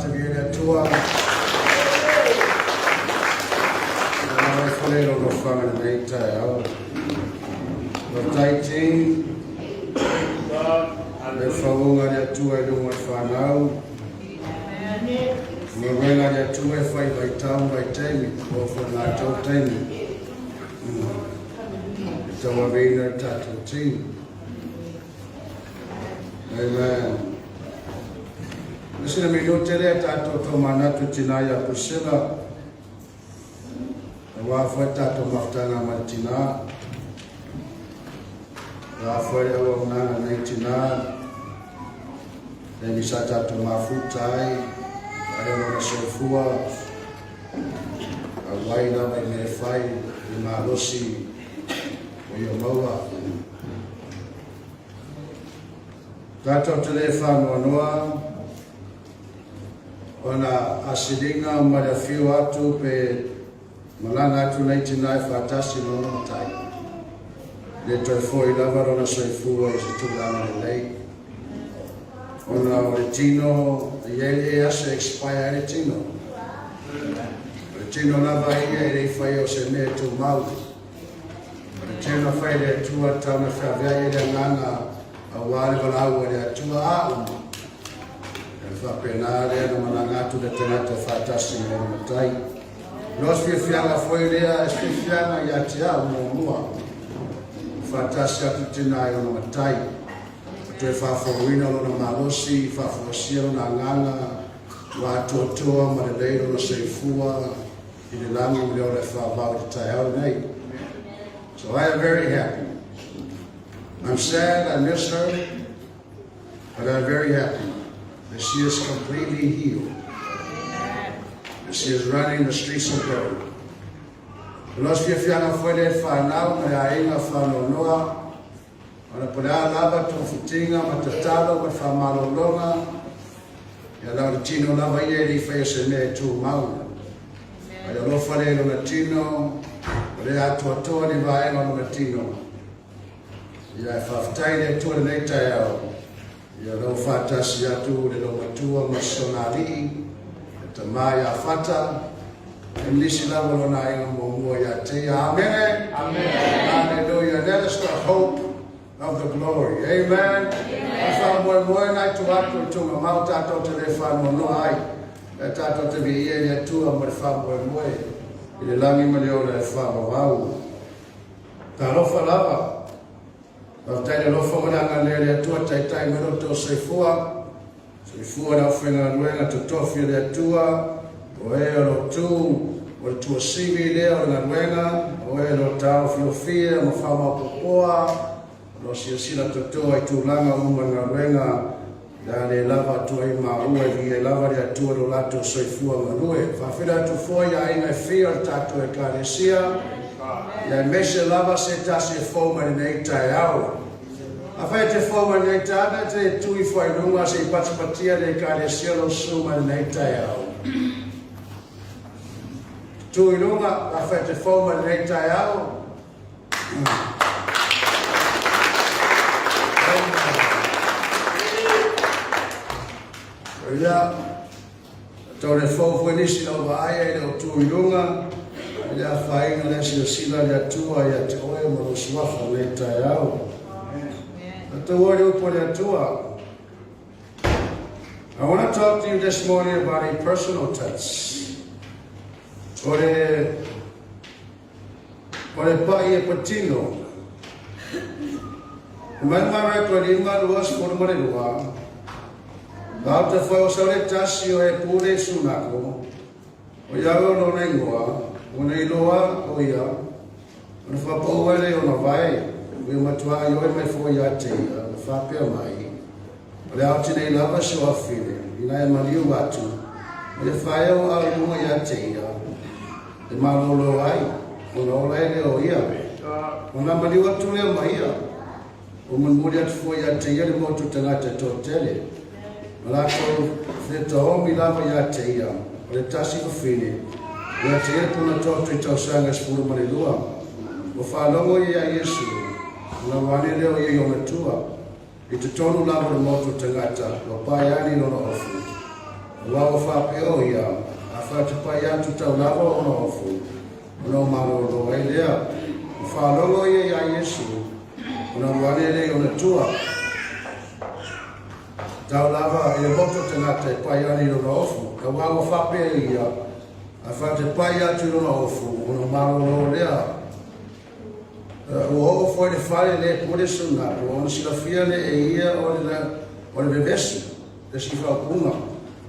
te viia i le Atua. Ia mai fale lo nofoaga lenei taeao. Faafetai team. Le fauga le Atua i luga o le whanau. Galuega le Atua e fai vaitau vaitaimi, o whanau taimi. E tauaveina le tatou team. Amen. Le sina minute lea tatou tomanatu i tina ia Priscilla. Aua foi tatou mafutaga ma le tina. Aua foi le auaunaga nei tina. Le misa tatou mafuta ai. Ai o lona soifua. Auai lava i mea e fai, i malosi o ia maua. Tatou te le faanoanoa ona asiliga ma le afio atu pe malaga atu nei tina e faatasi ma lona matai. Le toe foi lava lona soifua i se tulaga lelei. Ona o le tino, e i ai le aso e expire ai le tino. O le tino lava ia e le i faia o se mea e tumau. O le tino fai le Atua tau na feaveai e le agaga aua le valaau a le Atua a uma. E faapena lea na malaga atu le tagata faatasi ma lona matai. No se fiafiaga foi lea, e se fiafiaga ia te au muamua. Faatasi atu tina i ona matai. O toe faafouina lona malosi, faafoasia lona agaga, ua atoatoa ma lelei lona soifua i le lagi ma le ola e faavao i le taeao lenei. So I am very happy. I'm sad, I miss her, but I'm very happy that she is completely healed. And she is running the streets of gold. O lo fiafiaga foi le whanau ma le aiga whanonoa, ona po le a lava togafitiga ma tatalo ma le faamalologa, ia la o le tino lava ia e le i faia se mea e tumau. A le alofa lea i lona tino, o le atoatoa ni vaega o lona tino. Ia e faafetai le Atua lenei taeao, ia lau faatasi atu le laumatua ma sona alii, le tamā ia Fata, e nisi lava lona aiga muamua ia te ia. Amene. Amen. Hallelujah. That is the hope of the glory. Amen. Amen. Faamoemoe nai tu atu i tunga mau tātou te le whanoanoa ai. E tātou te viia i le Atua ma le faamoemoe i le lagi ma le ola e whaavavau. Talofa lava. Faafetai le alofa ma le agalelei a le Atua taitai mai lo outou soifua. Soifua le aufaigaluega totofi a le Atua, o e o lo tu, o le tuasivi lea o le galuega, o e o lo taofiofia ma faamaopoopoa, o lo silasila totoa i tulaga uma o le galuega, le a le lava atu ai maua e viia lava le Atua lo latou soifua galue. Faafetai atu foi i aiga e fia o le tatou Ekalesia, ia aemaise lava se tasi e fou mai lenei taeao. Afai e te fou mai lenei taeao, e te tu ifo ai luga se i patipatia le Ekalesia lou susu mai lenei taeao. Tu i luga, afai e te fou mai lenei taeao. Ia, tau le fou foi nisi lau vaai ai le o tu i luga, i le afaina le silasila le Atua ia te oe ma lou suafa nei taeao. Tatou o le upu a le Atua. I want to talk to you this morning about a personal touch. O le O le paʻi e patino. E mai mara e koe lima 22. Ka te whai o saure tasi o e pule sunako. O ia o lona ingoa, o nei loa o ia, o na whapau ele o na vai, o ia matua ai oe mai fo ia te ia, na whapea mai. O le ao tenei lava se o awhine, ina e maliu atu, o ia whaea o au lunga ia te ia, E malōlō ai, ona ola ai lea o ia. Ona maliu atu lea ma ia, o mulimuli atu foi ia te ia le motu tagata e toatele. Ma latou fetaomi lava ia te ia, o le tasi fafine, ia te ia le puna toto i tausaga e 12. Ua faalogo ia iā Iesu, ona ua ane lea o ia i ona tua, i totonu lava o le motu tagata, ua pae ane i lona ofu. Aua ua faapea o ia, A faatepai atu tau lava ona ofu, ona ou malolo ai lea. Ua faalogo ia iā Iesu, ona alu ane lea i ona tua. Tau lava i le motu o tagata e pai ane i lona ofu, aua ua faapea ia, A faatepai atu i lona ofu, ona malolo lea. Ua oo foi i le fale le pule sunapu, ona silafia lea e ia o le vevesi, le isi faaupuga,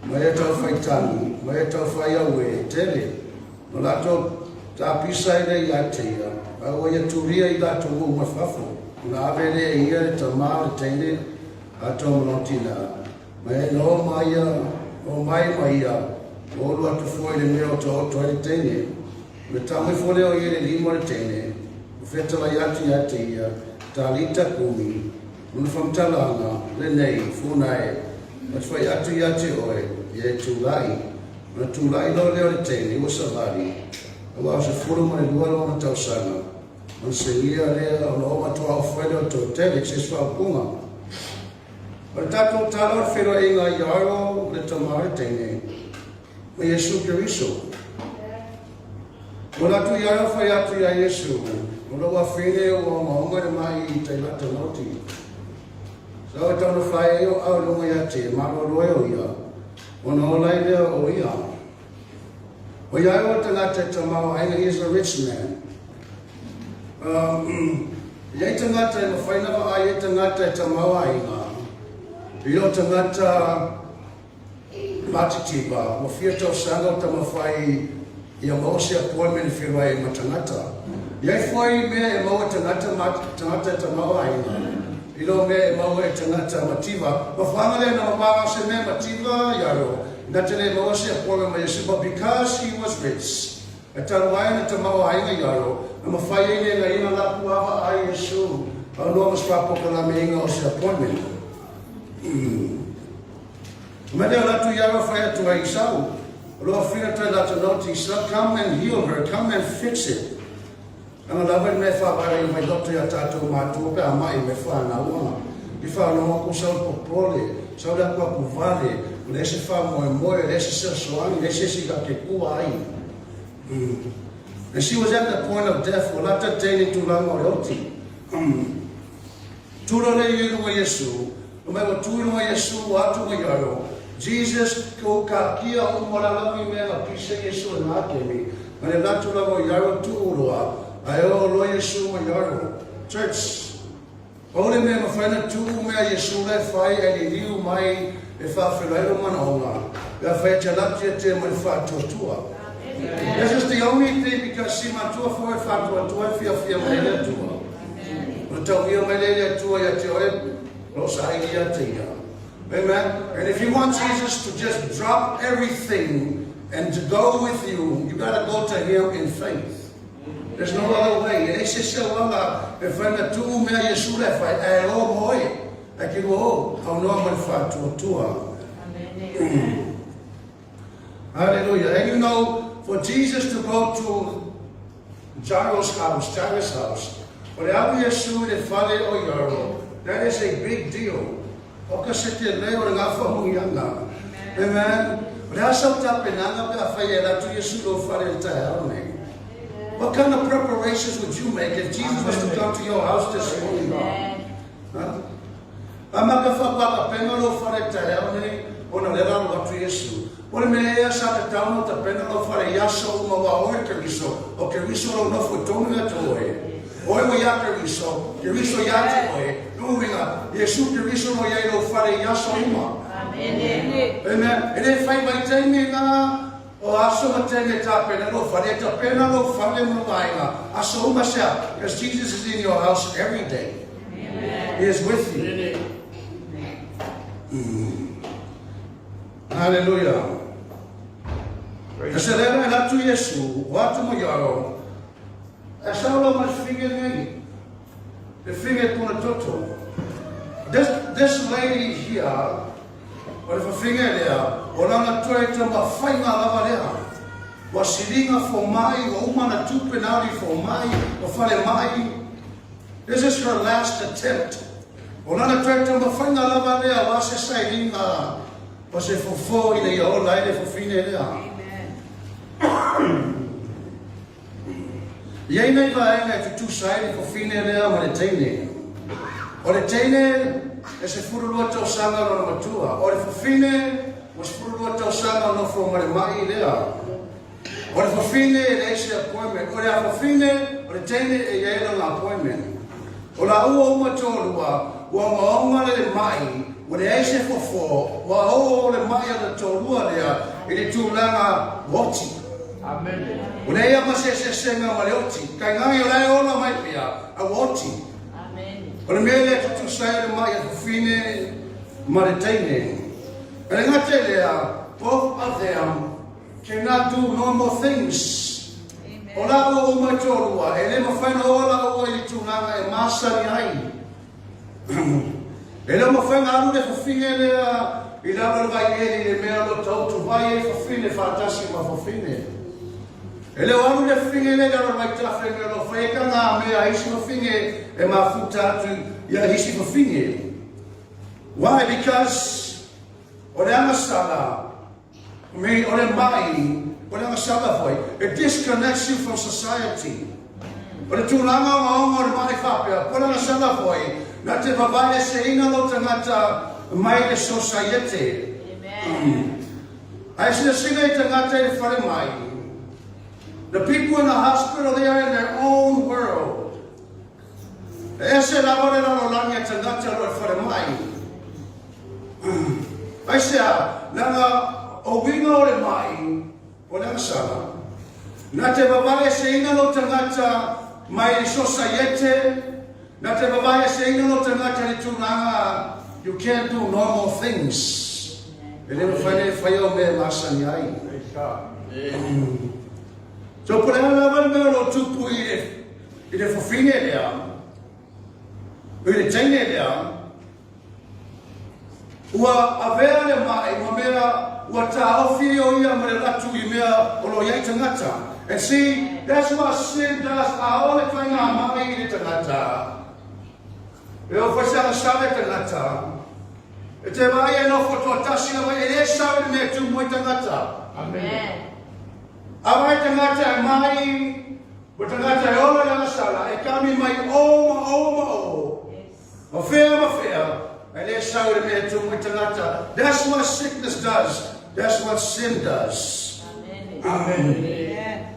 ma e tau fai tagi, ma e tau fai auē tele. Na latou tapisa ai lea ia te ia, a ua ia tulia i latou nuu mai fafo, ona ave lea e ia le tama o le teine atoa ma lona tina, ma e na o mai ia, o mai ma ia, ua ulu atu foi i le mea o taoto ai le teine. O le tau ifo lea o ia i le lima o le teine, ua fetalai atu ia te ia, Talita kumi, lona faamatalaga, lenei, funa e, ou te fai atu ia te oe, ia e tulai. Ona tulai loa lea o le teine, ua savali, aua o se 12 lona tausaga, ona segia lea, ona oo matua ofu ai lea o le toatele, se isi faaupuga. O le tatou tala o le feiloaiga i Aro, le tama o le teine, ma Iesu Keriso. Ua alu atu ia au fai atu iā Iesu, O lou afine ua ogaoga i le mai i tai lata noti. Sa o e tau na fai ai o au i luga ia te, malolo ai o ia, ona ola ai lea o ia. O ia ai o tagata e tamaoaiga, he is a rich man. I ai tagata e mawhai na vaai ai tagata e tamaoaiga, i o tagata Matitiba, ua fia tausaga o Tamafai ia maua se appointment e feiloai ai ma tagata. I ai foi mea e maua e tagata ma tagata e tamaoaiga, i lo mea e maua e tagata mativa. Mafuaaga lea na mamaga o se mea mativa ia ro, na te le maua se appointment ma Iesu, but because he was rich, e talu ai na tamaoaiga ia ro, na mafai ai le laina la puava ai Iesu, au noa ma se faapolokalame o se appointment. Ma lea o atu ia fai atu ai Isau. O lo afina tai lata noti Isau, come and heal her, come and fix it. Ana lava i mea whawara i mai loto ia tātou mātua pe a mai me whānau I whānau aku sau popole, sau le aku aku vale, o le ese wha moe moe, le ese sesoani, le ese ese ka ke kua ai. And she was at the point of death, o lata teine tūlanga o le oti. Tū loa lea i lunga Iesu, no mai ua tū i lunga Iesu, ua atu mai ia ro. Jesus, ko ka kia o umalalawi mea nga pisa Iesu e ngā kemi, ma le latu lava o ia ro tuu loa, ae o loa Iesu ma ia ro. Church, Paule mea mawhai na tuu mea Iesu le whai e liliu mai e whawhelai ro manaonga, pea whai te latu e te mai whaatuatua. This is the only thing because si matua fo e whaatuatua e whia whia mai le atua. O le tauia mai le le atua ia te oe, lo sa ia te ia. Amen. And if you want Jesus to just drop everything and to go with you, you got to go to him in faith. There's no other way. E se se wala e whai na tuu mea Iesu le whai, e o moe. E ki ua o, au noa mai whaatuatua. Amen. Hallelujah. And you know, for Jesus to go to Jairus' house, Jairus' house, o le alu Iesu i le fale o Iairo, that is a big deal. O ka se te leo le ngā whamuianga. Amen. O le asa o tapenanga pe a whai e latu Iesu lo fale le tae ao nei. What kind of preparations would you make if Jesus was to come to your house this morning? Huh? A maka whapaka pena lo fale tae ao nei, ona le lalo atu Iesu. O le mea ea sa te tauna o ta pena lo fale i aso uma wa oe Keriso, o Keriso lo nofo i tonu ia te oe. Oe wa ia Keriso, Keriso ia te oe, Nuuinga, Iesu Keriso lo iai lo fale i aso uma. Amen. Amen. E le whai mai teime ngā o aso ma teime tā pena lo fale, e ta pena lo fale mo vaenga. Aso uma sea, because Jesus is in your house every day. Amen. He is with you. Hallelujah. E se lera e latu Iesu, o atu mo iaro, e sa lo mai finge nei, le finge puna toto. This lady here, o le whawhinge lea, o lana toe te ma whainga lava lea. Ua silinga fo mai, ua umana tupe nari fo mai, o whare mai. This is her last attempt. O lana toe te ma whainga lava lea, wa se sailinga. O se fofo ina ia ola ai le fafine lea. E i ai nai vaega e tutusa ai le fafine lea ma le teine. O le teine e 12 tausaga lona matua. O le fafine ua 12 tausaga o nofo ma le mai lea. O le fafine e leai se appointment. O le afafine, o le teine e i ai lona appointment. O laua uma toalua, ua ogaoga le mai, ua leai se fofo, ua oo le mai a le toalua lea i le tulaga oti. Ua leai lava se eseesega ma le oti. Tainane o la e ola mai pea, a ua oti. O le mea lea e tutusa ai le mai a le fafine ma le teine. E le gata i lea, both of them cannot do normal things. O laua uma e toalua, e le mafai ona oo laua i le tulaga e masani ai. E le o mafai ona alu le fafine lea i lalo o le vaieli i le mea o lo o tautu vai ai fafine faatasi ma fafine. E le o alu le fafine lea i lalo o le vaitafe i le mea o lo o fai ai tagamea a isi fafine e mafuta atu ia isi fafine. Why? Because o le agasala, me o le mai, o le agasala foi, it disconnects you from society. O le tulaga ogaoga o le mai faapea, po o le agasala foi, na te vavae eseina lou tagata mai le sosaiete. Ae silasila i tagata i le fale mai. The people in the hospital, they are in their own world. E ese lava le lalolagi a tagata o lo o i le falemai. Aisea, leaga o uiga o le mai, o le agasala, na te vavae eseina lou tagata mai le sosaiete, na te vavae eseina lou tagata i le tulaga you can't do normal things. E le mafai ona e faia o mea e masani ai. So, po o le a lava le mea o lo o tupu i le I le fafine lea, i le teine lea, ua avea le mai ma mea ua taofi o ia ma le latu i mea o lo o i ai tagata. And see, that's what sin does, ʻaʻole faiga mai i le tagata. E o fai se agasala i tagata. E te vaai e nofo toatasi lava e le sau i le mea e tumu ai tagata. Amen. A vai tagata e mai, o tagata e ola i lana sala, e kami mai o ma o ma o. Ma fea ma fea, e le sau i le mea e tumu i tagata. That's what sickness does. That's what sin does. Amen. Amen.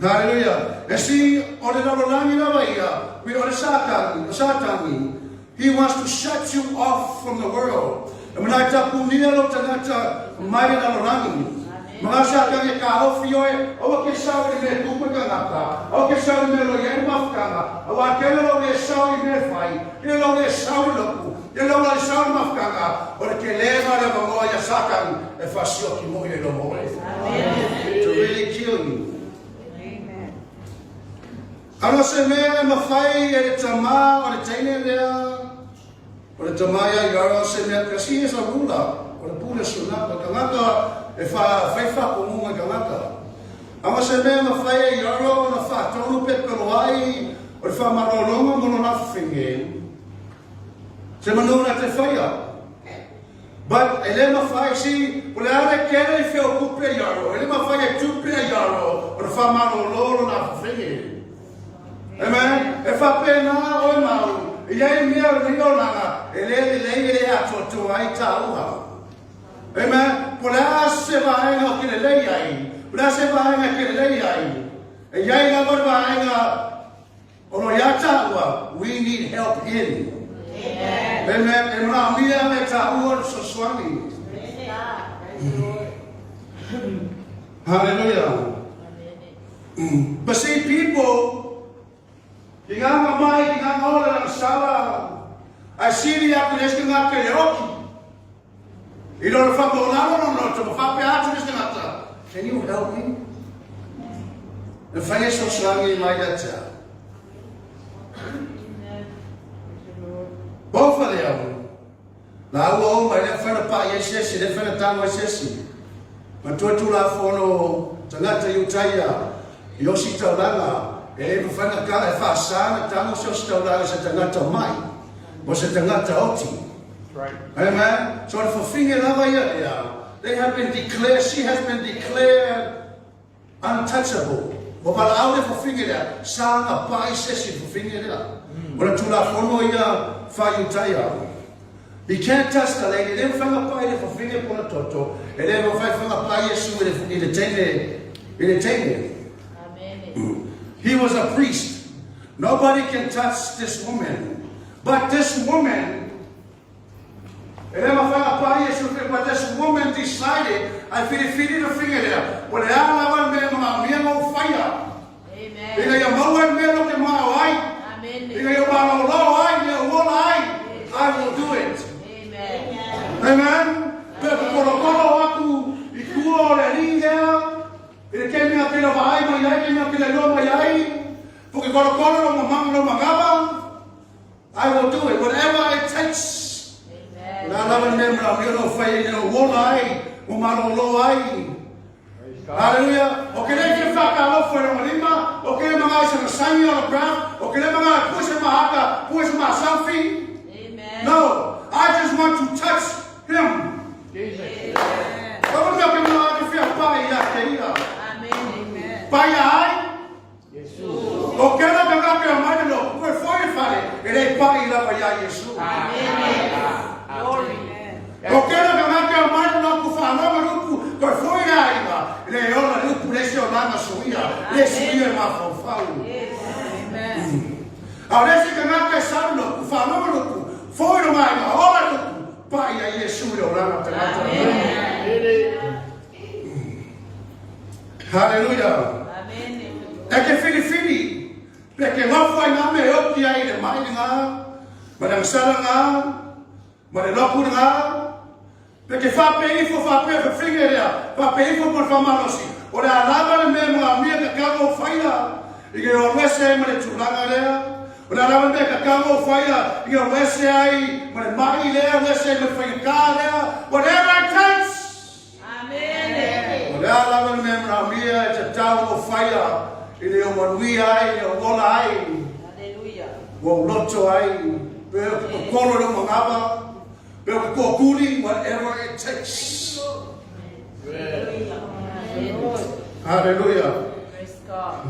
Hallelujah. E si, o le lalolagi lava ia, o le Satani, o Satani, he wants to shut you off from the world. E manae tapunia lou tagata mai le lalolagi. Ma ngā Satani e kāofi oe, aua ke sao i le mea e tupu i tangata, aua ke sao i le mea o lo i ai le mafutaga, auā kele lou le sao i mea e fai, kele lou le sao i lotu, kele lou le sao i le mafutaga, o le kelega o le avanoa ia Satani e faasioki moi ai loma oe. To really kill you. Ano se mea e mafai e le tamā o le teine lea, o le tamā ia Iara o se mea, because he is a ruler, o le pule sunaka, tagata e wha, whai whakongunga i tagata. Ano se mea e mafai e Iara o na whaatonu pepelo ai, o le whamalolonga mo lona fawhinge, se manu na te whaia. But e le mafai, see, o le a le kele i feo kupe a Iaro, e le mafai e tupe a Iaro o le whamalolo lona fawhinge. Amen. E faapena oe ma au, e i ai mea o lenei olaga e le lelei e le atoatoa ai tāua. Amen. Po o le a se vaega o ke lelei ai, po o le a se vaega e ke lelei ai, e i ai lava le vaega o lo iā tāua, we need help in. Amen. Amen. E manaomia e tāua le fesoasoani. Hallelujah. But see, people, ki ngā ngā mai, ki ngā ngā ora nang sala, ai siri aku le esi ngā kele oki. I loro whakaolalo no no te whawhapea atu le tangata. Can you help me? E whai e sosoangi mai ia te au. Both of them. La ua o mai le whana pa i se esi, le whana tango i se esi. Ma tua tulafono tagata i utaia i Ositaulaga, e le mafai ona ka e faasa ona tago se Ositaulaga i se tagata mai, mo se tagata oti. Right. Amen. So le fafine lava ia lea, they have been declared, she has been declared untouchable. Ua valaau le fafine lea, sa gapa'i se isi i le fafine lea. O le Tulafono ia faa-Iutaia. He can't touch the lady, e le mafai ona pa'i le fafine po o le toto, e le mafai foi ona pa'i Iesu i le, i le teine, i le teine. He was a priest. Nobody can touch this woman. But this woman, e le mafai ona pa'i Iesu i le but this woman decided, ai filifili le fafine lea, o le a lava le mea e manaomia ona ou faia. Ina ia maua le mea ou te manao ai, ina ia malolo ai, ina ia ou ola ai, I will do it. Amen. Pe kolokolo atu i tua o le alii lea, i le taimi na pila vaai mai ai, taimi na pila iloa mai ai, po ke kolokolo lo mamanga lo manava, I will do it, whatever it takes. O le a lava le mea e manaomia ona ou faia ina ia ou ola ai, ua malolo ai. Hallelujah. O ke lei ke whakaalofo e lona lima, o ke le manga i sana saini autograph, o ke le manga e pue se mahaka, pue se mahaselfie. Amen. No, I just want to touch him. Jesus. Ka mo mea ke manga ke whia pai ia ke ia. Amen. Amen. Pai ia ai? Jesus. O ke la ka ke mai le loku, koe foi le fale, e lei pai lava ia Iesu. Glory. O ke la ka ke mai le loku whaaloga lupu, koe foi le aiga, le ola lupu le se olanga suia, le suia e mafaufau. Yes. Amen. A o le isi tagata e salu loku, faalogo loku, foi lo maiga, ola loku, pai ia Iesu i le olaga o tagata. Haleluia. Amen. E ke filifili, pe ke nofo ai ngā mea e oki ai i le mai le ngā, ma le agasala ngā, ma le loku le ngā, pe ke whāpe ifo whāpea whawhinge lea, whāpe ifo po le whamalosi, o le a lava le mea mo ngā mea ka kaua o whaia, i ke o ese ai ma le tulaga lea, o le a lava le mea ka kaua o whaia, i ke o ese ai ma le mai lea, o ese ai ma le whaingakā lea, whatever it takes. Amen. O le a lava le mea manaomia e tatau o whaia, i le o manuia ai, i le o ola ai, Hallelujah. ua ou loto ai, pe o ke kokolo le manava, pe o ke kōkuli, whatever it takes. Hallelujah. Praise God.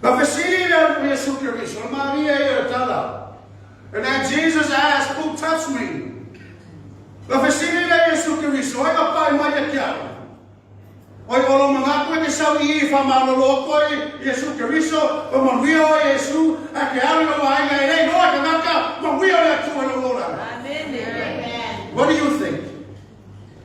Na fesili le Iesu Keriso, o Maria ia le tala. And then Jesus asked, who touched me? Na fesili le Iesu Keriso, ai ka pai mai e kia. Oi olo mangaku e ke sau i i whamalolo koe Iesu Keriso, o manuia o Iesu, a ke alu no waenga e lei noa ka ngaka, manuia o le Atua no ora. Amen. Amen. What do you think?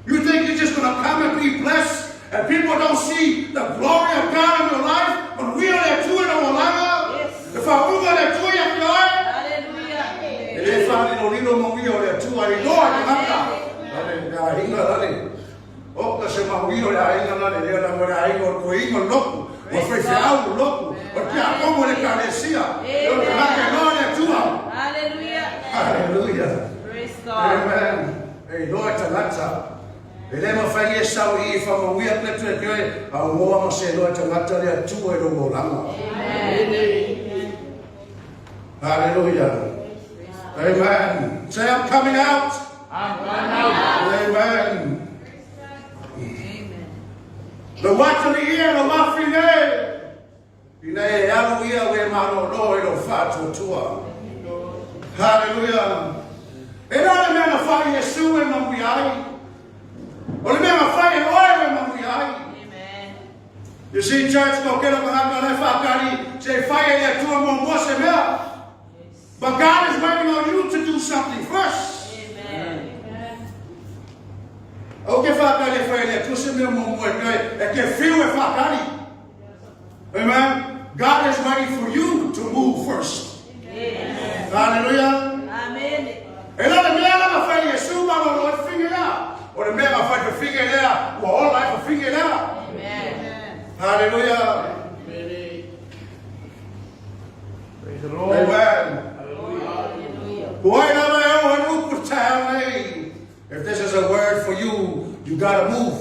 You think you're just going to come and be blessed and people don't see the glory of God in your life? Manuia o le Atua no olaga? Yes. E whaunga le Atua ia ki oe? Hallelujah. E le whalilo lilo manuia o le Atua i noa ka ngaka. Lale, le ahinga lale. O ka se manuia o le ahinga lale, lea la mo le ahinga o le koinga loku, o whaiwhiau loku, o kia kongo le kalesia, e o te ngaka e noa le Atua. Hallelujah. Hallelujah. Praise God. Amen. E iloa e tagata. E le mawhai e sau i whamawia ple tue koe, a uoa ma se iloa e tagata le Atua e rongo oranga. Amen. Hallelujah. Amen. Say, I'm coming out. I'm coming out. Amen. Amen. Le wata li ia, le wawhine. Ina e alu ia we malolo e lo whātuatua. Hallelujah. E nā le mea na whai Iesu e mamui ai. O le mea na whai e oe e mamui ai. Amen. You see, church, ko kela mahaka le whakari, se whai e le Atua mua mua se mea. But God is waiting on you to do something first. Amen. O ke whakari e whai e le Atua se mea mua mua e koe, e ke whiu e whakari. Amen. God is waiting for you to move first. Yes. Hallelujah. Amen. E la le mea la whai Iesu ma lo lo e whinge lea. O le mea nga whai whinge lea, ua ola e whinge lea. Amen. Hallelujah. Praise the Lord. Amen. Hallelujah. Hallelujah. Why lava e o e upu tae nei. If this is a word for you, you gotta move.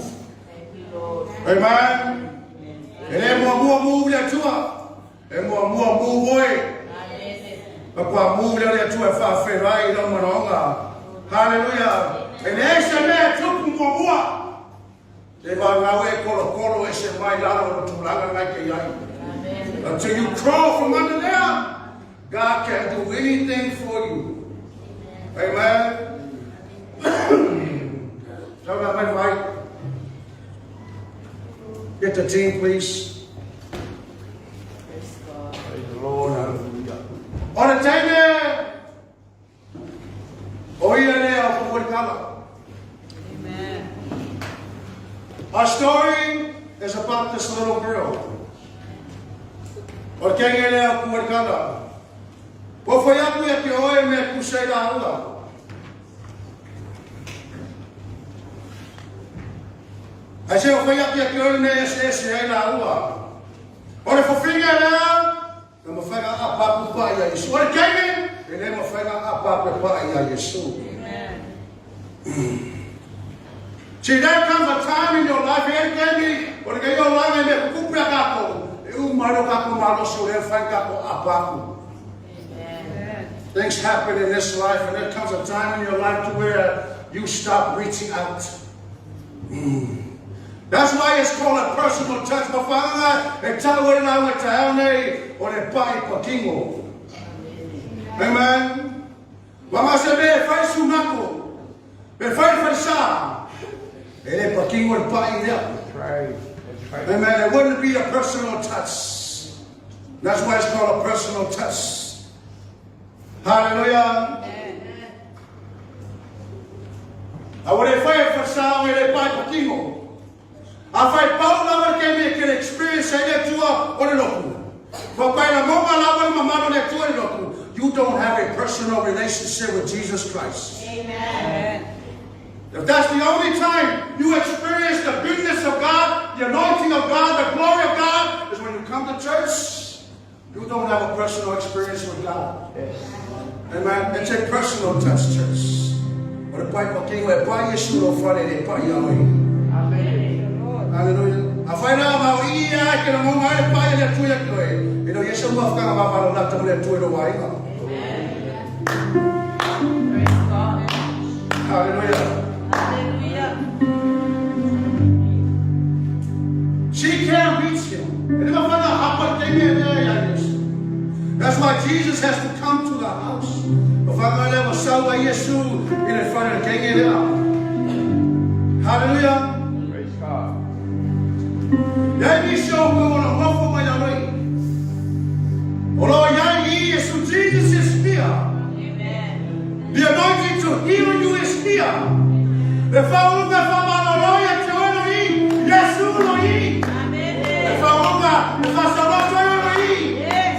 Thank you, Lord. Amen. E le mua mua move le Atua. E mua mua move oe. Amen. Ma kua move le le Atua e whawherai i lau manaonga. Haleluia! E leai se mea e tupu muamua. Te vagau e kolokolo e se mai lalo o le tulaga ngai ke iai. Until you crawl from under there, God can do anything for you. Amen. Tell that mai vai. Get the team, please. Praise God. Praise the Lord. Hallelujah. O le teine, o ia lea o Pupulikala. Amen. Our story is about this little girl. O le kenge lea o Pupulikala. Ua fai atu ia ke oe me kusei la ua. Ai se o fai atu ia ke oe me ese ese ai la ua. O le fofinga lea, na mawhainga a papu pa ia Yesu. O le kenge, e le mawhainga a papu pa ia Yesu. Amen. See, there comes a time in your life, e kemi, o le kei o langa me kukupu ia kako, e u maro kako malo si o le whai kako a papu. Amen. Things happen in this life, and there comes a time in your life to where you stop reaching out. That's why it's called a personal touch. Mawhanga, e tau e lau e te nei, o le pai pakingo. Amen. Wanga se me whai sunako, me whai whai sa, e le pakingo le pai lea. That's right. That's right. Amen. It wouldn't be a personal touch. That's why it's called a personal touch. Hallelujah. A ua le fai e fasao e le pai pakingo. A fai pau lava ke me ke le experience ai le tua o le loku. Fa pai la monga lava le mamano le tua le loku. You don't have a personal relationship with Jesus Christ. Amen. If that's the only time you experience the goodness of God, the anointing of God, the glory of God, is when you come to church, you don't have a personal experience with God. Yes. Amen. It's a personal touch, church. O le pai pakingo e pai Yesu lo whare le pai ia oi. Amen. Hallelujah. A whai rā mau i ia ke na ngonga e pai le atu ia koe. E no Yesu mua whakanga mawaro nā tamu le atu e no wainga. Praise God. Hallelujah. Hallelujah. She can't reach him. E ne mawhana hapa te mea mea ia Yesu. That's why Jesus has to come to the house. O whanga lea wa saua Yesu i le whare le kenge lea. Hallelujah. Praise God. Ia ni se o ko ona ngofo mai a roi. O lo iai i Yesu, Jesus is here. Amen. The anointing to heal you is here. Le whaunga whamaloloia te ono i, Yesu lo i. Le Amen. whaunga whasaloto ono i. Yes.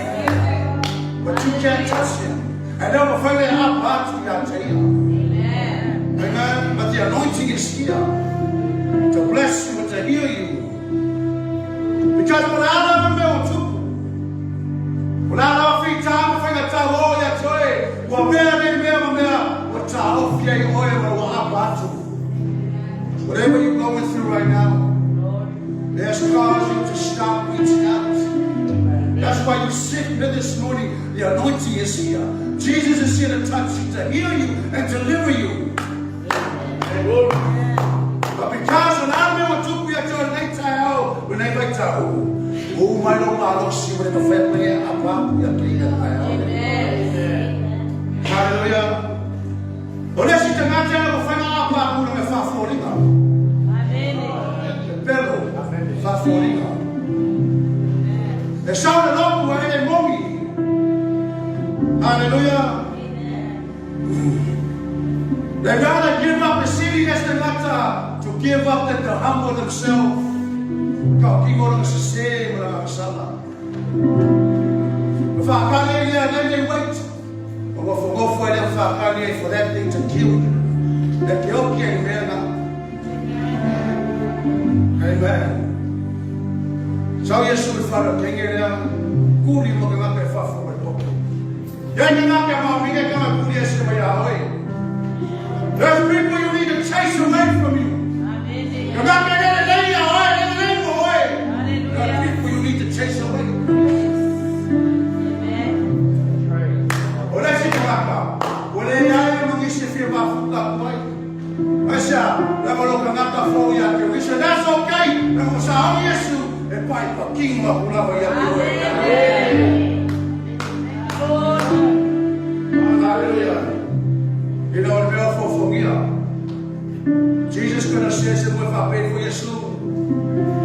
But you can't touch him. And then whawhaile a pātu ia te ia. Amen. Amen. But the anointing is here to bless you and to heal you. Because when I love me o tupu, o la la fi tā ma whainga tā o ia toe, ua mea nei mea ma mea, ua tā ofi ai oe ma ua apa atu. Whatever you're going through right now, that's caused you to stop reaching out. That's why you sit here this morning. The anointing is here. Jesus is here to touch you, to heal you, and deliver you. But because o la mea o tupu ia te nei tai au, o nei vai tau, o mai lo malo si o le mawhai mai e apa apu ia te ia tai au. Amen. Hallelujah. O le si te ngā te ana whainga apa apu na me whāwhōringa. Amen. Te pelo, whāwhōringa. E sau le lopu e le mongi. Hallelujah. They rather give up the city as the ngata to give up than to humble themselves. Ka ki ngora se se mo la sala. Whakale lea, then they wait. O ngofo ngofo e lea whakale for that thing to kill you. E ke oki e mea ngā. Amen. Sau Yesu i whara kenge lea, kuri mo ke ngake whawha mai popo. Ia ke ngake mauminga ka ngā kuri e se mai a hoi. There's people you need to chase away from you. Amen. Ka ngake lele lei a hoi, lele lei mo hoi. There are Hallelujah. people you need to chase away. Amen. That's right. O le si te ngaka, o le iai le mangi se whia mafuta Aisea? Leaga o lou tagata fou ia te oe. He said, That's okay, leaga ua saoni Iesu e pai pakino aku lava ia te oe. Hallelujah. Ina o le mea o fofogia. Jesus kana se se moe faapei foi Iesu.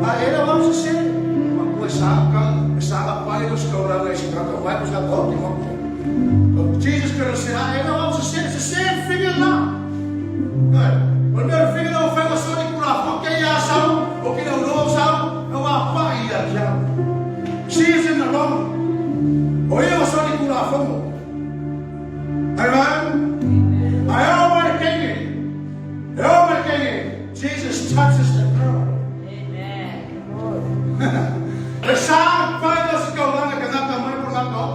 A e la vau se se. Ma kue sa ka, e sa ka pai lo se kaulanga i se kaka mai ko sa ka oti mo. Jesus kana se a e la vau se se, se se finger la. Ai, o le mea o le finger la o whai soni kura fo ke ia sau, o ki lau loa sau, e wā pa ia ki au. She is in the wrong. O ia o soni kura fongo. Amen. Ai o mai kenge. E o mai kenge. Jesus touches the girl. E sa pai o se kaulanga ka ngaka mai por ngaka o.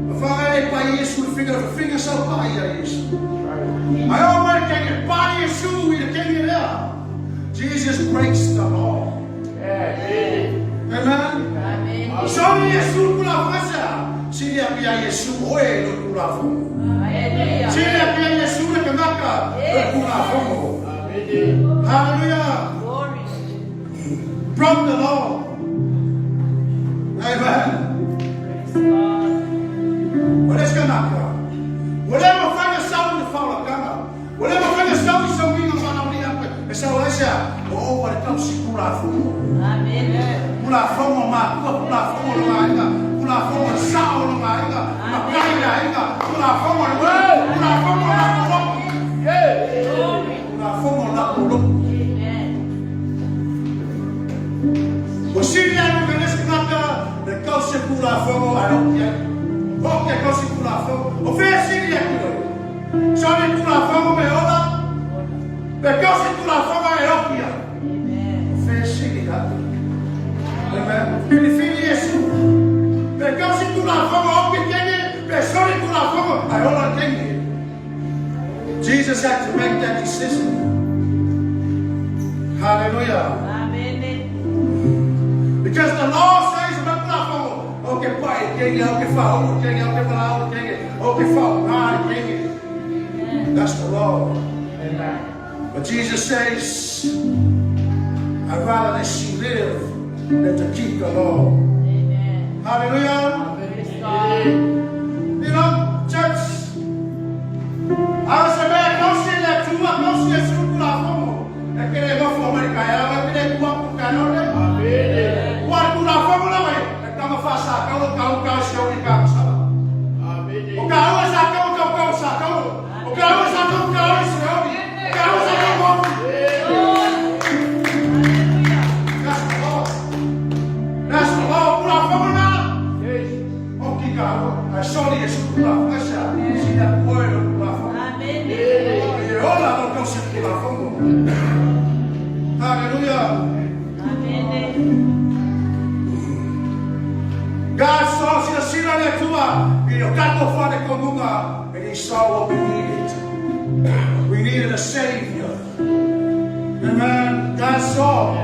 O whangai e pai Yesu le finger, le finger sau pai ia Yesu. Ai o mai kenge, pai Yesu i le kenge lea. Jesus breaks the law. Amen. Soni Yesu kula fasa. Sili a pia Yesu oe lo kula fongo. Sili a pia Yesu le kanaka lo kula fongo. Hallelujah. Broke the law. Amen. O le kanaka. Ua le mafai ona sau i le faaolataga. Ua le mafai ona sau i sauiga manaomia e sau ai sea o ou ale tausi Tulafono. Tulafono a matua, Tulafono a lona aiga, Tulafono a le sao o lona aiga, matai le aiga, Tulafono a le nuu, Tulafono a latou lotu. Tulafono a latou lotu. Ua sili atu i le isi tagata le tausi Tulafono ae oti ai. Oti e tausi Tulafono. O fea e sili atu ai? Soli Tulafono me ola, pe tausi Tulafono e oti ai. O fea e sili atu? Amen. Filifili Iesu. Pe tausi Tulafono oti kenge, pe soli Tulafono ae ola kenge. Jesus had to make that decision. Hallelujah. Because the law says about Tulafono, o ke pai kenge, o ke whauru kenge, o ke walauru kenge, o ke whaunga kenge. That's the law. But Jesus says, I'd rather that she live than to keep the law. Hallelujah. You know, church, a se mea tausi le Atua, tausi Iesu Tulafono. E ke le nofo mai ka ea, e ke le tua ku ka none. Ua Tulafono la mai, e tama wha sa kau kau kau se ori ka sala. O ka ua sa kau kau kau sa kau. O ka ua sa kau kau se ori. O ka ua sa kau kau. That's the law. That's the law. Tulafono na. O ki ka ua. Ai soli Iesu Tulafono. Asa, sina koe lo Tulafono. E ola lo kau se Tulafono. Hallelujah. God saw sila sila le Atua i o tatou faalekonuga and he saw what we needed. We needed a savior. Amen. God saw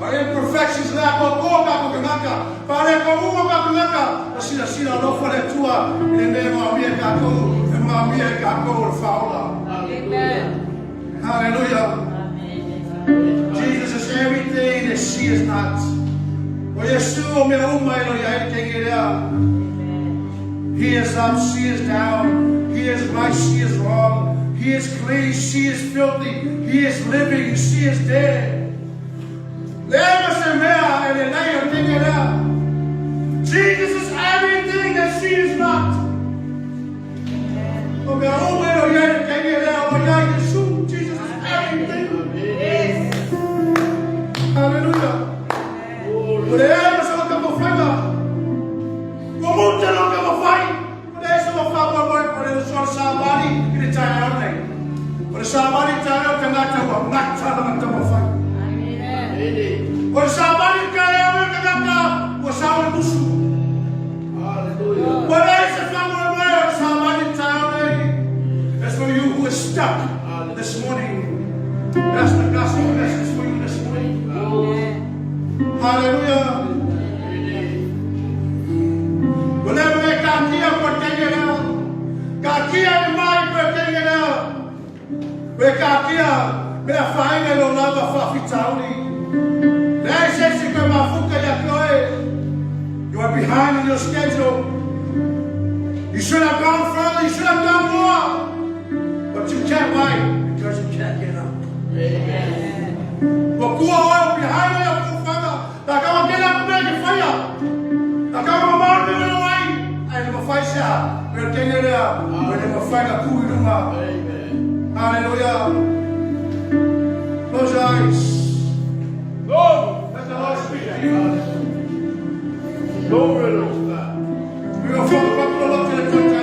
our imperfections le akokoa ka kangaka. Faalekonuga ka kangaka. O sila sila alofa le Atua i le mea maomia e kakou, e maomia e kakou o le faaola. Hallelujah. Jesus is everything that she is not. O Iesu o mea uma e lo ia e ke lea. He is up, she is down. He is right, she is wrong. He is clean, she is filthy. He is living, she is dead. Le se mea e le lei o te lea. Jesus is everything that she is not. O mea uma e lo ia e te lea o ia Iesu. Jesus is everything. Hallelujah. O le ea sa ka mo whainga. Ko muta lo ka mo whai. O le esa mo wha mo mo o le so sa mari i le tae au nei. O le sa mari tae au ka ngata ua ngata la ngata mo whai. O le sa mari ka e au ka ngata ua sa o le musu. O le esa wha mo mo o le sa mari tae au nei. That's for you who is stuck this morning. That's the gospel message for you this morning. Hallelujah. O le me ka kia ko tenge leo. Ka kia e mai ko tenge leo. Ua e taatia mea afaina i lou lava faafitauli. Leai se isi e toe mafuta ia te oe. You are behind on your schedule. You should have gone further, you should have done more. But you can't wait because you can't get up. Ua tua oe ua behind o lau fuafuaga. Pe a tau tele atu mea e te faia. Pe a tau mamao le mea e o ai, ae le mafai se a, me le teine lea, ua le mafai na tu i luga. Hallelujah. Close your eyes. Glory. Let the Lord speak to you. Glory, Lord. We will follow up the Lord to the touchdown.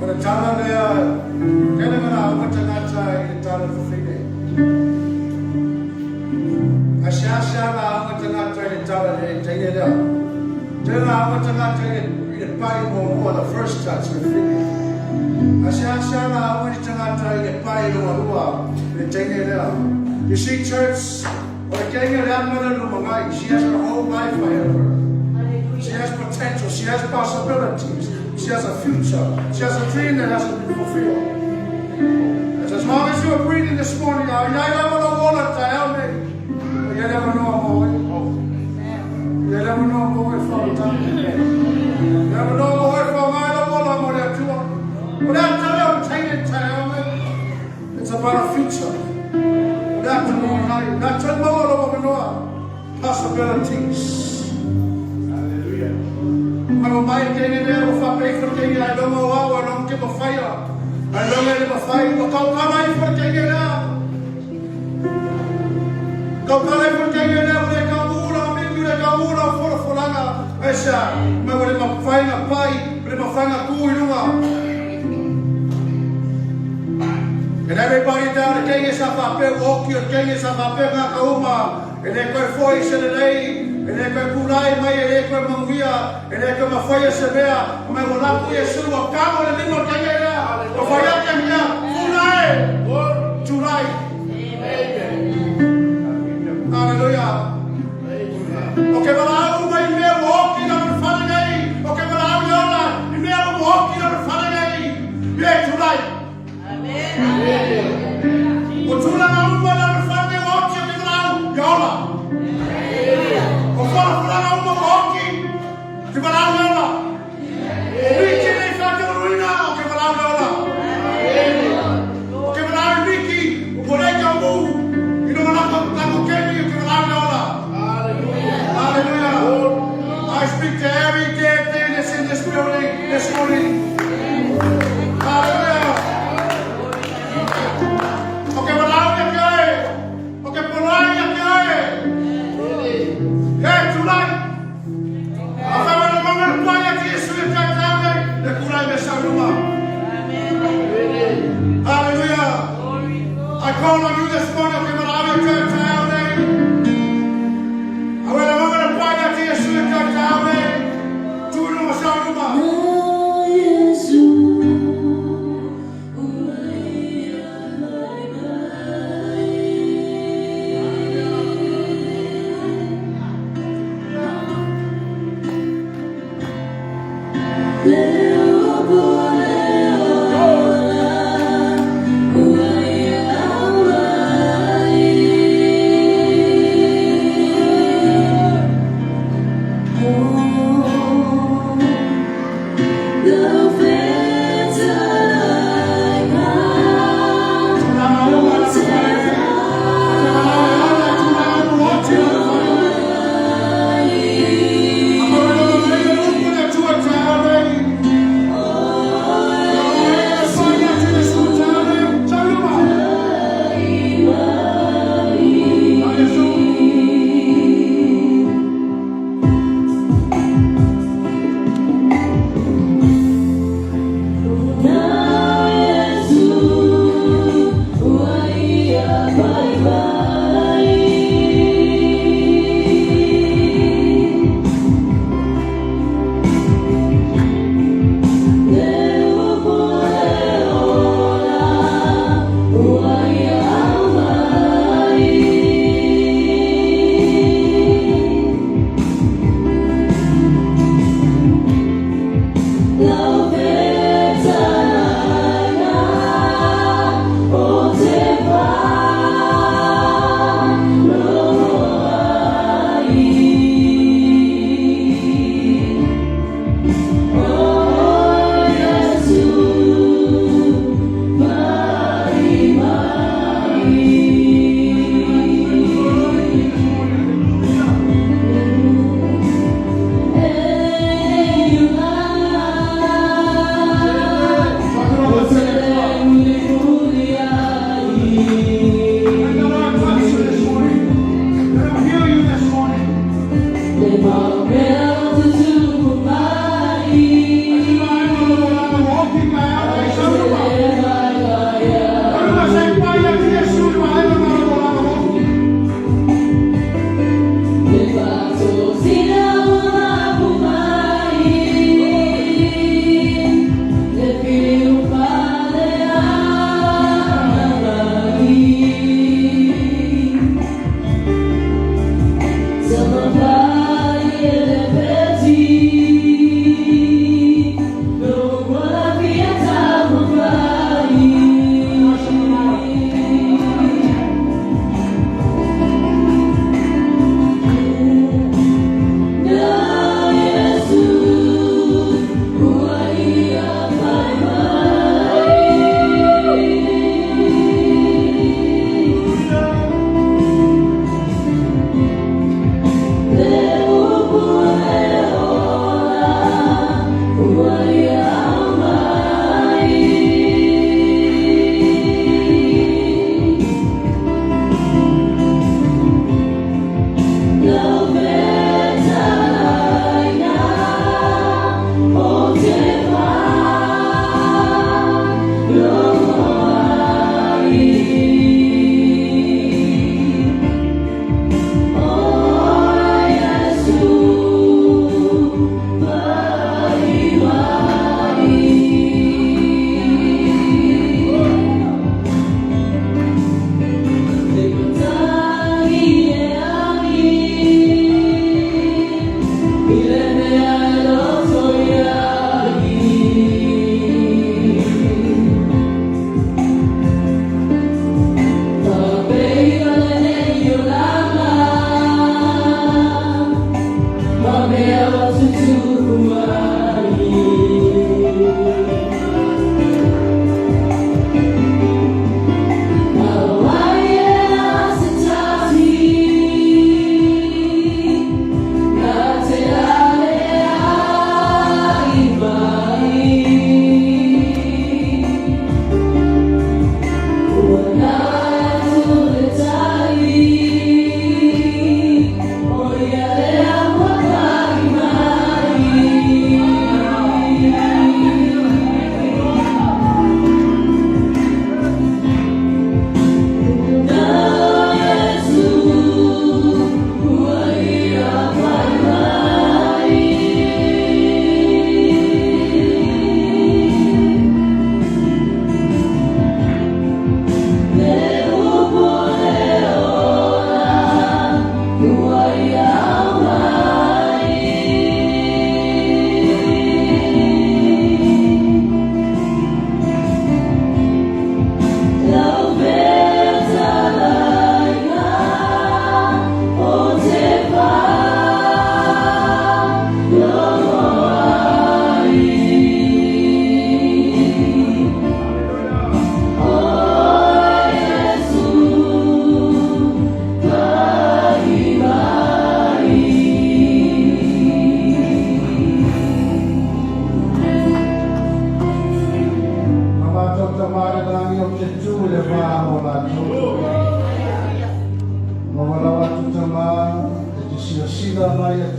O le tala lea, tele ngana auga tagata i le tala fafine. Ae seasea na auga tagata i le tala le teine lea. Tele na auga tagata i le, i le pai muamua, the first touch, le fili. A seasea lauga ni tagata i le pai lua le teine lea. You see, church, o le teine lea ma le lumanai, she has her whole life ahead of her. She has potential, she has possibilities, she has a future, she has a dream that hasn't been fulfilled. And as long as you are breathing this morning, I never know what to tell me. You never know more. You never know more if I'm You never know more if I'm But I tell you, take it, tell me. It's about a future. Not to not to know possibilities. Hallelujah. Ma mo mai tene lea o whapei for te ai longa o au, ai longa ke mawhaia. Ai longa e le mawhai, o kau kala i for te lea. Kau kala i for te lea, o le ka ura, o miki o le ka ura, o fora foranga. Esa, ma o le mawhainga pai, o le mawhainga ku i runga. And everybody down the kenge sa whapeu oki, o kenge sa whapeu ngā kauma, e le koe foi se le lei, e le koe kulai mai, e le koe manuia, e le koe mawhaia se mea, o me walaku e suru o kamo le lima o kenge lea, o whaia ke mea, fulai, tulai. Hallelujah. O ke walau mai mea o oki na me whare nei, o ke walau i ora, i mea o oki na me whare nei, e tulai. O tūranga uma na me whare nei o oki o ke walau i ora. O whara uma o oki, ke walau i ora. O miki nei whake o ruina o ke walau i ora. O ke walau i miki, o korei ka mu, i no lako, lako kemi o ke walau i ora. Hallelujah. I speak to every dead thing that's in this building this morning. Hallelujah. O ke walau ia ke oe. O ke polai ia ke oe. E tulai. A whawe na maunga le pai ati Yesu e tai tau nei. Le kulai me sauruma. Hallelujah. I call on you this morning. O ke walau ia ke tau nei. A wena maunga le pai ati Yesu e tai tau nei. Tūru ma sauruma.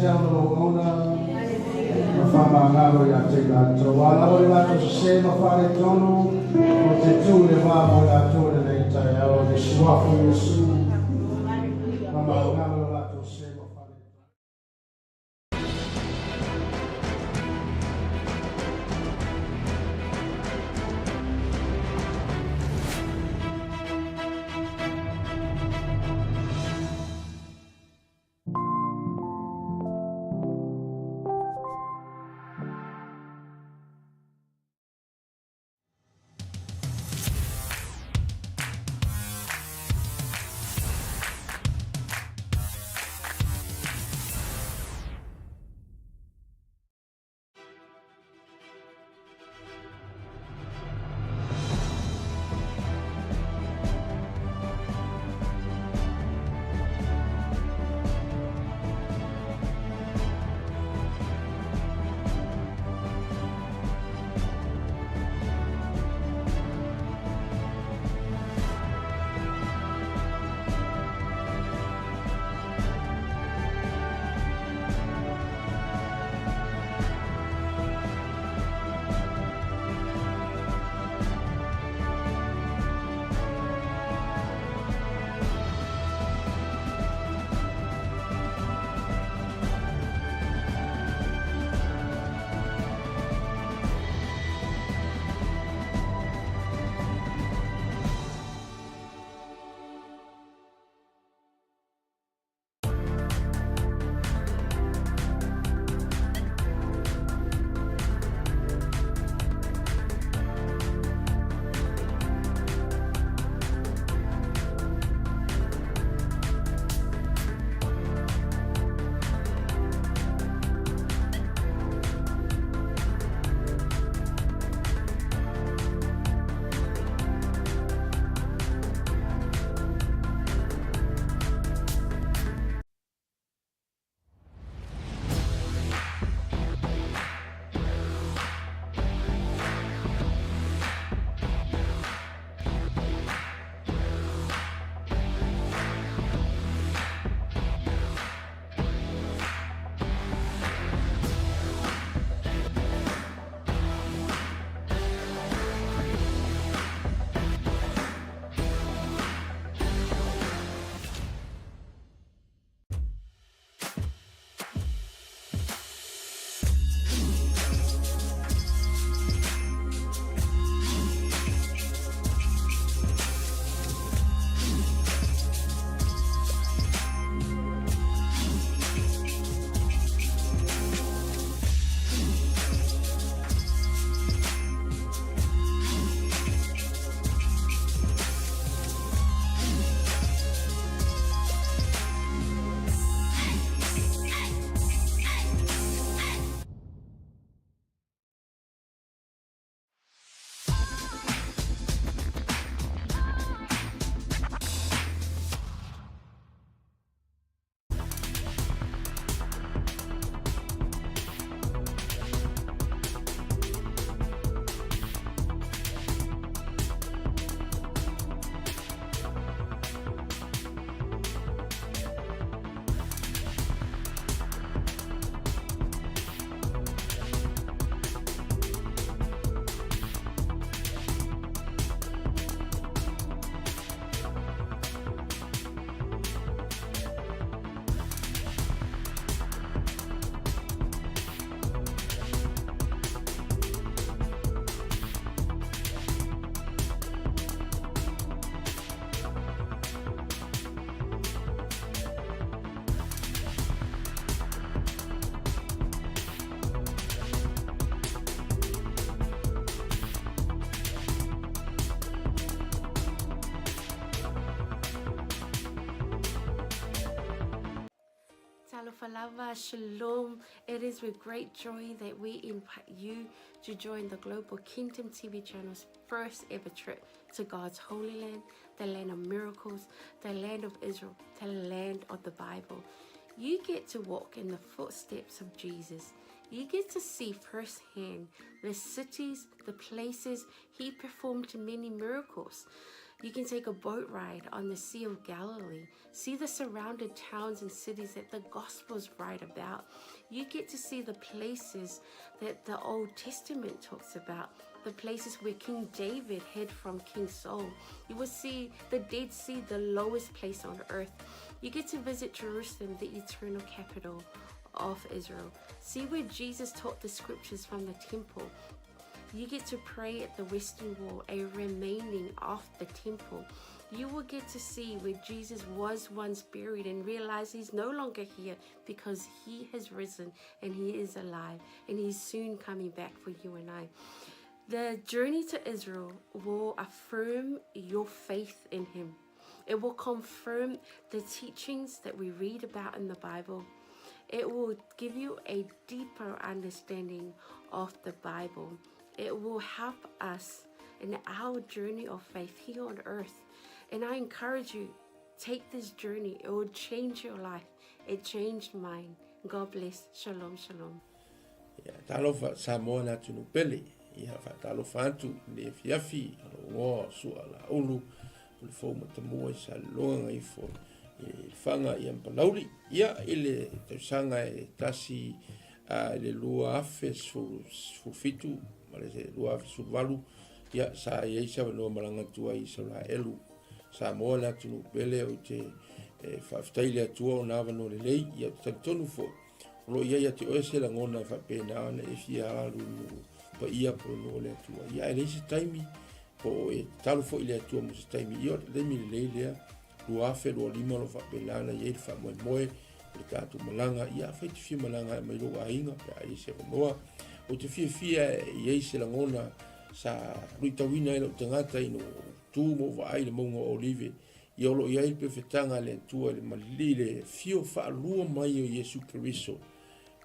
te au na lou auauna ma faamagalo ia te i latou. A lava i latou sesē ma faaletonu, ou te tu i le va mo i latou i lenei taeao i le Suafa o Iesu, faamagalo i latou sesē ma faaletonu. Talofa lava, shalom. It is with great joy that we invite you to join the Global Kingdom TV channel's first ever trip to God's Holy Land, the land of miracles, the land of Israel, the land of the Bible. You get to walk in the footsteps of Jesus. You get to see firsthand the cities, the places he performed many miracles. You can take a boat ride on the Sea of Galilee, see the surrounded towns and cities that the Gospels write about. You get to see the places that the Old Testament talks about, the places where King David hid from King Saul. You will see the Dead Sea, the lowest place on earth. You get to visit Jerusalem, the eternal capital of Israel. See where Jesus taught the scriptures from the temple. You get to pray at the Western Wall, a remaining of the temple. You will get to see where Jesus was once buried and realize he's no longer here because he has risen and he is alive and he's soon coming back for you and I. The journey to Israel will affirm your faith in him. It will confirm the teachings that we read about in the Bible. It will give you a deeper understanding of the Bible. It will help us in our journey of faith here on earth. And I encourage you, take this journey. It will change your life. It changed mine. God bless. Shalom, shalom. Ia, talofa Samoa le atunuu pele. Ia, faatalofa atu i le afiafi o lou igoa o Sua Laulu, o le fou matamua i Salelologa Gagaifo i Lefaga ia ma Palauli. Ia, i le tausaga e tasi i le 2017 ma le 2018, ia, sa i ai se avanoa malaga atu ai i Isaraelu. Samoa le atunuu pele, ou te faafetai i le Atua ona avanoa lelei, ia, ou te talitonu foi, O lo o i ai ia te oe se lagona e faapena ona e fia alu i nuu paia po o nuu o le Atua. Ia ae leai se taimi po o e tatalo foi i le Atua mo se taimi. Ia o le taimi lelei lea, 2025 o lo o faapena ona i ai le faamoemoe o le tatou malaga. Ia afai e te fia malaga e aumai lou aiga pe a i ai se avanoa. Ou te fiafia e i ai se lagona sa luitauina ai lou tagata ina ua ou tu ma ou vaai i le mauga o Olive Ia o lo o i ai le pefetaga a le Atua i le malili i le afio faalua mai o Iesu Keriso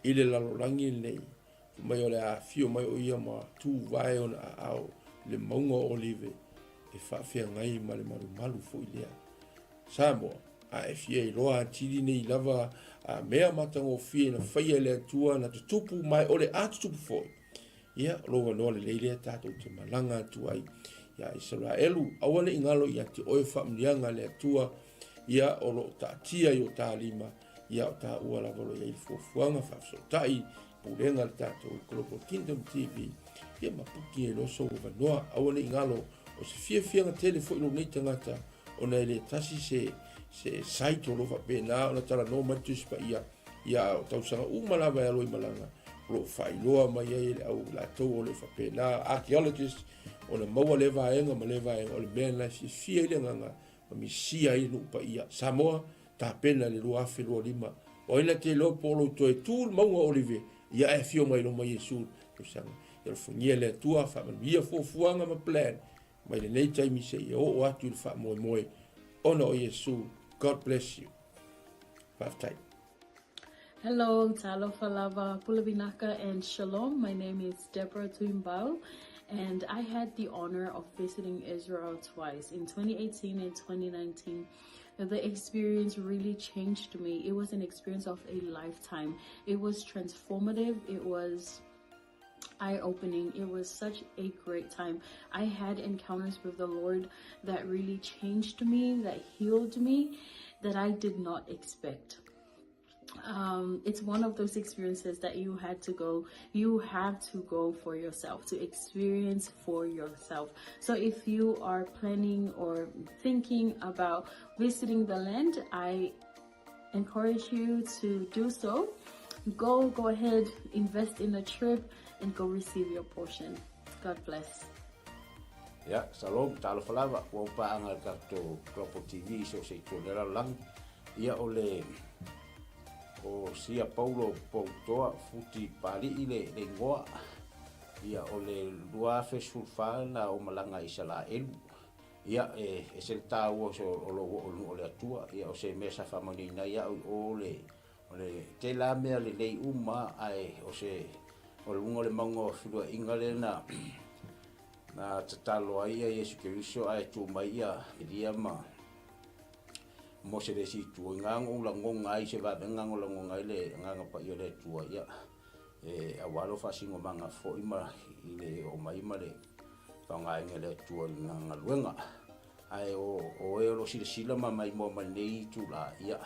i le lalolagi lenei, fai mai o le a afio mai o ia ma tuvae ona aao i le mauga o Olive e faafeagai ma le malumalu foi lea. Samoa, a e fia iloa atili nei lava a mea matagofie na faia e le Atua na tutupu ma e o le a tutupu foi, Ia, o lou avanoa lelei lea tatou te malaga atu ai iā Isaraelu. Aua ne i galo ia te oe faamanuiaga a le Atua, ia o lo o taatia i o ta lima, ia o taua lava o lo o i ai le fuafuaga faafesootai pulega a le tatou Global Kingdom TV, ia ma puki ai loa sou avanoa. Aua ne i galo, o se fiafiaga tele foi lou nei tagata, ona e le tasi se, se site o lo o faapena ona talanoa mai le Tusi Paia, Ia, o tausaga uma lava e alo i malaga, o lo o faailoa mai ai e le au latou o le faapena, archaeologist, ona maua lea vaega ma lea vaega, o le mea lena e fiafia ai le agaga ma misia ai le nuu paia. Samoa, tapena i le 2025. O ai na te iloa po o lou toe tu le mauga o Olive, ia ae afio mai loma Iesu i le tausaga. Ia alofagia e le Atua, faamanuia fuafuaga ma plan mai lenei taimi seia oo atu i le faamoemoe ona o Iesu. God bless you. Faafetai. Hello, talofa lava, pule vinaka and shalom. My name is Deborah Tuimbau and I had the honor of visiting Israel twice in 2018 and 2019. The experience really changed me. It was an experience of a lifetime. It was transformative. It was eye-opening. It was such a great time. I had encounters with the Lord that really changed me, that healed me, that I did not expect. It's one of those experiences that you had to go, you have to go for yourself, to experience for yourself. So if you are planning or thinking about visiting the land, I encourage you to do so. Go, go ahead, invest in a trip and go receive your portion. God bless. Ia, shalom, talofa lava, ua ou paaga i le tatou Global TV i so o se itu o le lalolagi. Ia, o le, o Sia Paulo Poutoa Futi Papali'i le, le igoa. Ia, o le 2014 na ou malaga i Isalaelu. Ia, e ese le taua o se, o lou oo i le nuu o le Atua. Ia, o se mea sa faamanuiaina ai au i o le, O le tela mea lelei uma ae o se o luga o le mauga o feluaiga lea na na tatalo ai ia Iesu Keriso ae tu mai ia Elia ma Mose le isi itu. I ngā ou lagoga ai se vavega o lagoga ai le Agaga Paia o le Atua ia e aua lou faasinomaga foi ma i le oo mai ma le faaaogaina e le Atua i lana galuega. Ae o o e o lo o silasila ma maimoa mai lenei itulā, ia,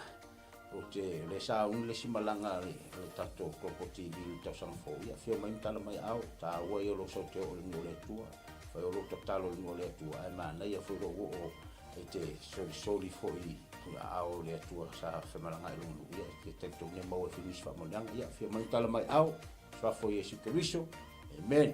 ou te, o lea sa auni le isi malaga a le, a le tatou Global TV i le tausaga fou, ia, afio mai ma tala mai aao, taua ia o lou sau te oo i le nuu o le Atua, fai o lou tatalo i le nuu o le Atua, ae manaia foi lou oo e te solisoli foi i aao o le Atua sa femalagaai i lona nuu, ia, e te talitonu e maua ai foi nisi faamanuiaga. Ia, afio mai ma tala mai aao, suafa o Iesu Keriso. Amen.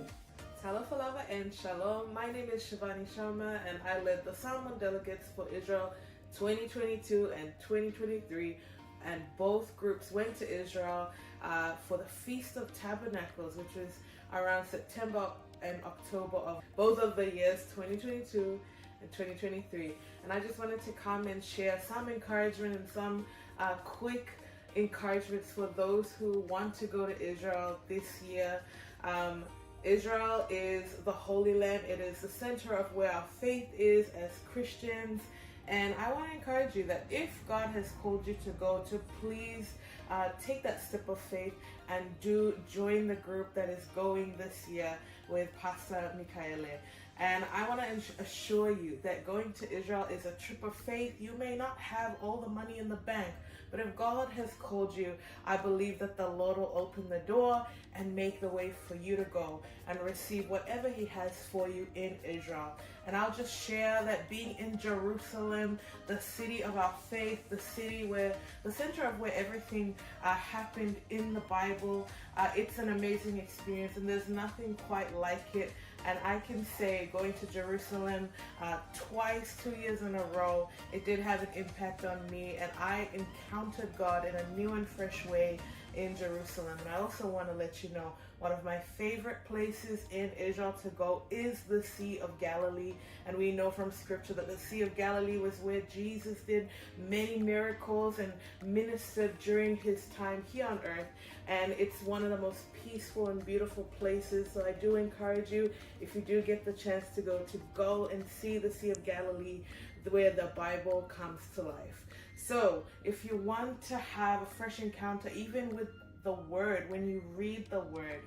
Talofa lava and shalom. My name is Shivani Sharma and I led the Samoan delegates for Israel 2022 and 2023 and both groups went to Israel uh, for the Feast of Tabernacles, which is around September and October of both of the years 2022 and 2023. And I just wanted to come and share some encouragement and some uh, quick encouragements for those who want to go to Israel this year. Um, Israel is the Holy Land. It is the center of where our faith is as Christians. And I want to encourage you that if God has called you to go, to please uh, take that step of faith and do join the group that is going this year with Pastor Mikaele. And I want to assure you that going to Israel is a trip of faith. You may not have all the money in the bank, but if God has called you, I believe that the Lord will open the door and make the way for you to go and receive whatever He has for you in Israel. And I'll just share that being in Jerusalem, the city of our faith, the city where the center of where everything uh, happened in the Bible, uh, it's an amazing experience, and there's nothing quite like it. And I can say going to Jerusalem uh, twice, two years in a row, it did have an impact on me, and I encountered God in a new and fresh way in Jerusalem. And I also want to let you know one of my favorite places in Israel to go is the Sea of Galilee. And we know from scripture that the Sea of Galilee was where Jesus did many miracles and ministered during his time here on earth. And it's one of the most peaceful and beautiful places. So I do encourage you, if you do get the chance to go, to go and see the Sea of Galilee where the Bible comes to life. So if you want to have a fresh encounter, even with the Word, when you read the Word,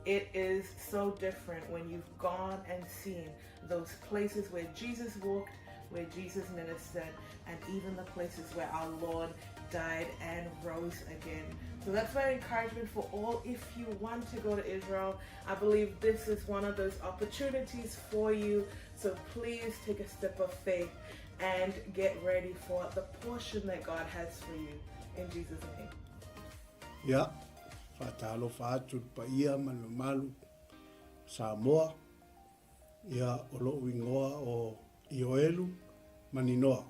it is so different when you've gone and seen those places where Jesus walked, where Jesus ministered, and even the places where our Lord died and rose again. So that's my encouragement for all. If you want to go to Israel, I believe this is one of those opportunities for you. So please take a step of faith and get ready for the portion that God has for you. In Jesus' name. Ia, faatalofa atu i le paia ma le mamalu o Samoa, ia o lo'u igoa o Ioelu Maninoa.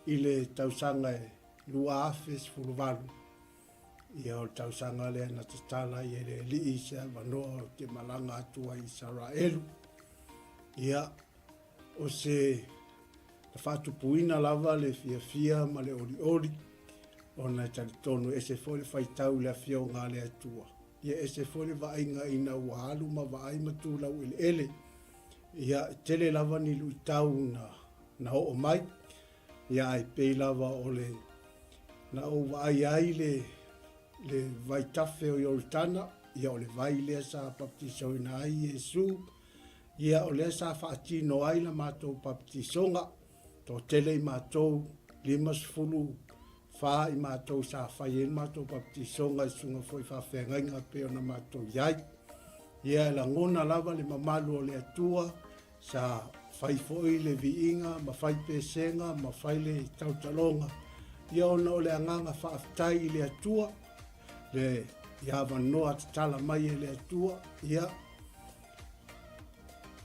I le tausaga e 2018, ia o le tausaga lea na tatala ai e le Alii se avanoa ou te malaga atu ai i Isaraelu. Ia, O se na faatupuina lava le fiafia ma le olioli, ona e talitonu e ese foi le faitau i le Afioga a le Atua. Ia ese foi le vaaiga ina ua alu ma vaai ma tu laueleele. Ia, e tele lava ni luitau na, na oo mai, ia ae pei lava o le na ou vaai ai le, le vaitafe o Ioritana, ia o le vai lea sa baptisoina ai Iesu, Ia, o lea sa faatino ai la matou baptisoga, toatele i matou, 54 i matou sa fai ai le matou baptisoga i susuga foi i faafeagaiga pei ona matou i ai. Ia, e lagona lava le mamalu o le Atua, sa fai foi le viiga ma fai pesega ma fai le tautaloga, ia ona o le agaga faafetai i le Atua, le i avanoa tatala mai e le Atua, ia,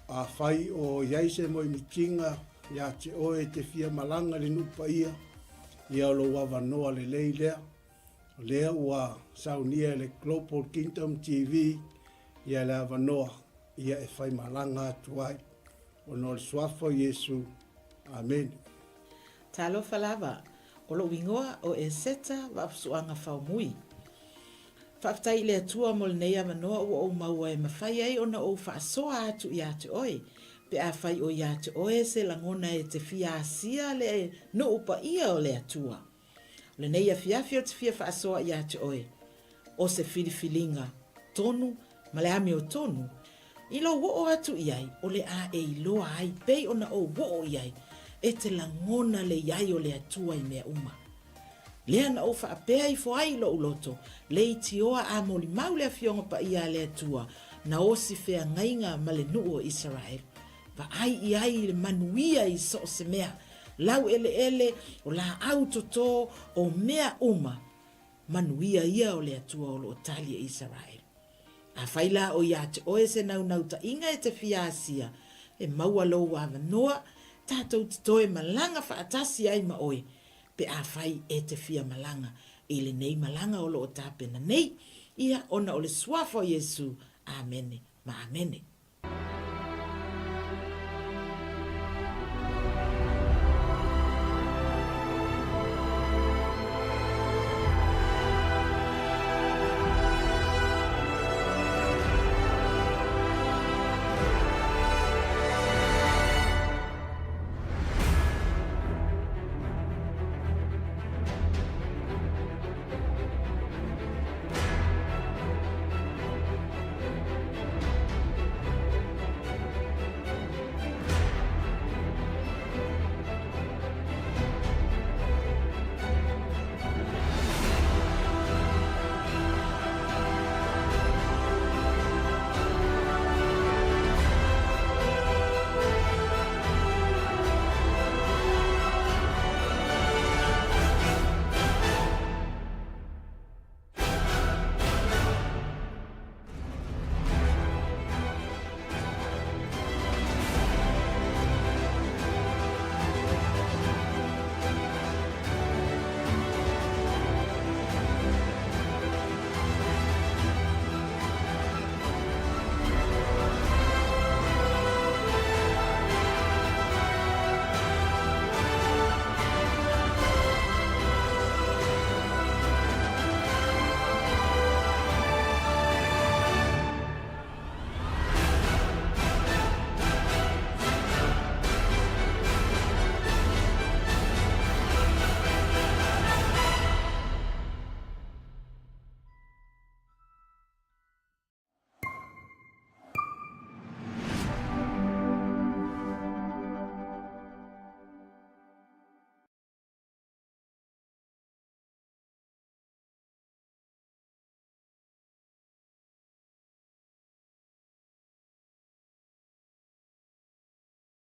Afai o i ai se moemitiga ia te oe e te fia malaga i le nuu paia, ia o lou avanoa lelei lea. O lea ua saunia e le Global Kingdom TV ia le avanoa ia e fai malaga atu ai. Ona o le Suafa o Iesu. Amene. Talofa lava, o lou igoa o Eseta Vaafusuaga Faumui. Faafetai i le Atua mo lenei avanoa ua ou maua e mafai ai ona ou faasoa atu ia te oe, pe afai o ia te oe se lagona e te fia asia le nuu paia o le Atua. O lenei afiafi ou te fia faasoa ia te oe, o se filifiliga tonu ma le amiotonu. I lou oo atu i ai, o le a e iloa ai pei ona ou oo i ai, e te lagona le i ai o le Atua i mea uma. Lea na ou faapea ifo ai i lou loto, leitioa a molimau le Afioga Paia a le Atua, na osi feagaiga ma le nuu o Isaraelu. Vaai i ai i le manuia i so o se mea, laueleele, o laau toto, o mea uma, manuia ia o le Atua o lo o tali e Isaraelu. Afai la o ia te oe se naunautaiga e te fia asia, e maua lou avanoa, tatou te toe malaga faatasi ai ma oe, pe afai e te fia malaga i lenei malaga o lo o tapena nei, ia ona o le Suafa o Iesu. Amene ma amene.